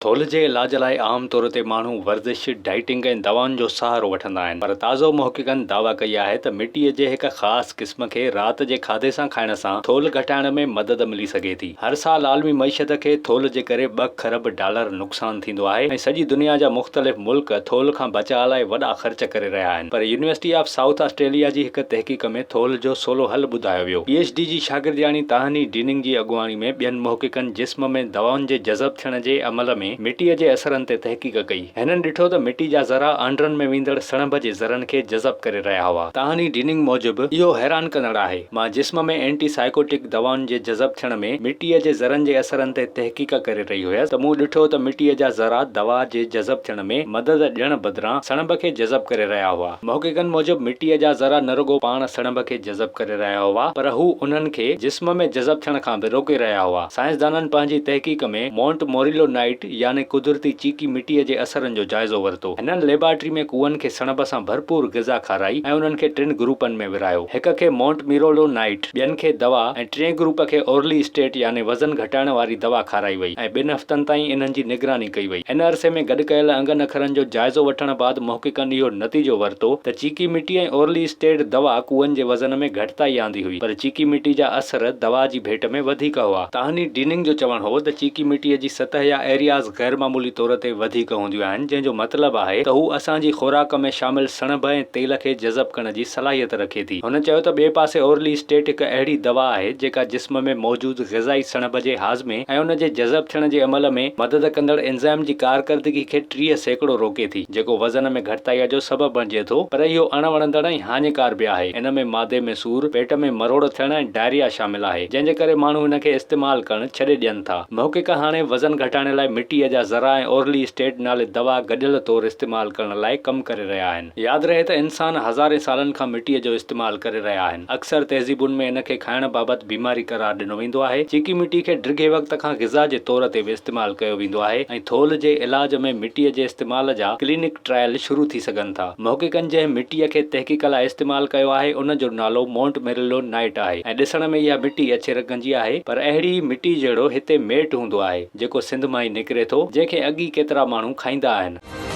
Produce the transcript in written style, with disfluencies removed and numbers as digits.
ٿولهه جي علاج لاء عام طور تي ماڻهو ورزش، ڊائيٽنگ ۽ دوائن جو سهارو وٺندا آهن پر تازو محققن دعويٰ ڪئي آهي ته مٽيء جي هڪ خاص قسم کي رات جي کاڌي سان کائڻ سان ٿولهه گهٽائڻ ۾ مدد ملي سگهي ٿي. هر سال عالمي معيشت کي ٿولهه جي ڪري ٻه کرب ڊالر نقصان ٿيندو آهي ۽ سڄي دنيا جا مختلف ملڪ ٿولهه کان بچاء لاء وڏا خرچ ڪري رهيا آهن پر يونيورسٽي آف سائوٿ آسٽريليا جي هڪ تحقيق ۾ ٿولهه جو سولو حل ٻڌايو ويو. پي ايڇ ڊي جي شاگردياڻي تاهني ڊيننگ جي اڳواڻي ۾ ٻين محققن جسم ۾ دوائن جي جذب ٿيڻ جي عمل ۾ مٽيء جي اثرن تي تحقيق ڪئي. هنن ڏٺو ته مٽي جا ذرا آنڊرن ۾ ويندڙ سڻڀ جي ذرن کي جذب ڪري رهيا هئا. تاهني ڊيننگ موجب، اهو حيران ڪندڙ آهي. مان جسم ۾ اينٽي سائيڪوٽڪ دوائن جي جذب ٿيڻ ۾ مٽيء جي ذرن جي اثرن تي تحقيق ڪري رهي هيس ته مون ڏٺو ته مٽيء جا ذرا دوا جي جذب ٿيڻ ۾ مدد ڏيڻ بدران سڻڀ کي جذب ڪري رهيا هئا. محققن موجب مٽيء جا ذرا نه رڳو پاڻ سڻڀ کي جذب ڪري رهيا هئا پر هو انهن کي جسم ۾ جذب ٿيڻ کان به روڪي رهيا هئا. سائنسدانن پنهنجي تحقيق ۾ مونٽ موريلونائيٽ يعني قدرتي چيڪي مٽيء جي اثرن جو جائزو ورتو. هنن ليبارٽري ۾ ڪوئن کي سڻڀ سان ڀرپور غذا کارائي ۽ انهن کي ٽن گروپن ۾ ورهايو. هڪ کي مونٽ ميرولونائيٽ، ٻين کي دوا ۽ ٽئين گروپ کي اورلي اسٽيٽ يعني وزن گهٽائڻ واري دوا کارائي وئي ۽ ٻن هفتن تائين انهن جي نگراني ڪئي وئي. ان عرصي ۾ گڏ ڪيل انگن اکرن جو جائزو وٺڻ بعد محققن اهو نتيجو ورتو ته چيڪي مٽي ۽ اورلي اسٽيٽ دوا ڪوئن جي وزن ۾ گهٽتائي آندي هئي پر چيڪي مٽي جا اثر دوا جي ڀيٽ ۾ وڌيڪ هئا. تاهني ڊيننگ جو چوڻ هو ته چيڪي مٽي جي سطح يا ايرياز غيرمعمولي طور تي وڌيڪ هونديون آهن جنهن جو مطلب آهي ته هو اسان جي خوراڪ ۾ شامل سڻڀ ۽ تيل کي جذب ڪرڻ جي صلاحيت رکي ٿي. هن چيو ته ٻئي پاسي اورلي اسٽيٽ هڪ اهڙي دوا آهي جيڪا جسم ۾ موجود غذائي سڻڀ جي هاضمي ۽ ان جي جذب ٿيڻ جي عمل ۾ مدد ڪندڙ انزائم جي ڪارڪردگي کي 30% روڪي ٿي جيڪو وزن ۾ گهٽتائي جو سبب بڻجي ٿو پر اهو اڻ وڻندڙ ۽ هاڃيڪار به آهي. ان ۾ معدي ۾ سور، پيٽ ۾ مروڙ ٿيڻ ۽ ڊائريا شامل آهي جنهن جي ڪري ماڻهو ان کي استعمال ڪرڻ ڇڏي ڏين ٿا. محقق هاڻي وزن گهٽائڻ لاء مٽيء جا ذرا ۽ اورلي اسٽيٽ نالي دوا گڏيل طور استعمال ڪرڻ لاء ڪم ڪري رهيا آهن. ياد رهي ته انسان هزارين سالن کان مٽيء جو استعمال ڪري رهيا آهن. اڪثر تهذيبن ۾ ان کي کائڻ بابت بيماري قرار ڏنو ويندو آهي. چيڪي مٽي کي ڊگهي وقت کان غذا جي طور تي به استعمال ڪيو ويندو آهي ۽ ٿولهه جي علاج ۾ مٽيء جي استعمال جا ڪلينڪ ٽرائل شروع ٿي سگهن ٿا. محققن جنهن مٽيء کي تحقيق لاء استعمال ڪيو آهي ان جو نالو مونٽ ميريلو نائٽ آهي ۽ ڏسڻ ۾ اها مٽي اڇي رنگ جي آهي پر اهڙي ئي مٽي جهڙو هتي ميٽ هوندو آهي جيڪو سنڌ مان ئي نڪري ٿو جنهن کي اڳ ئي ڪيترا ماڻهو کائيندا آهن.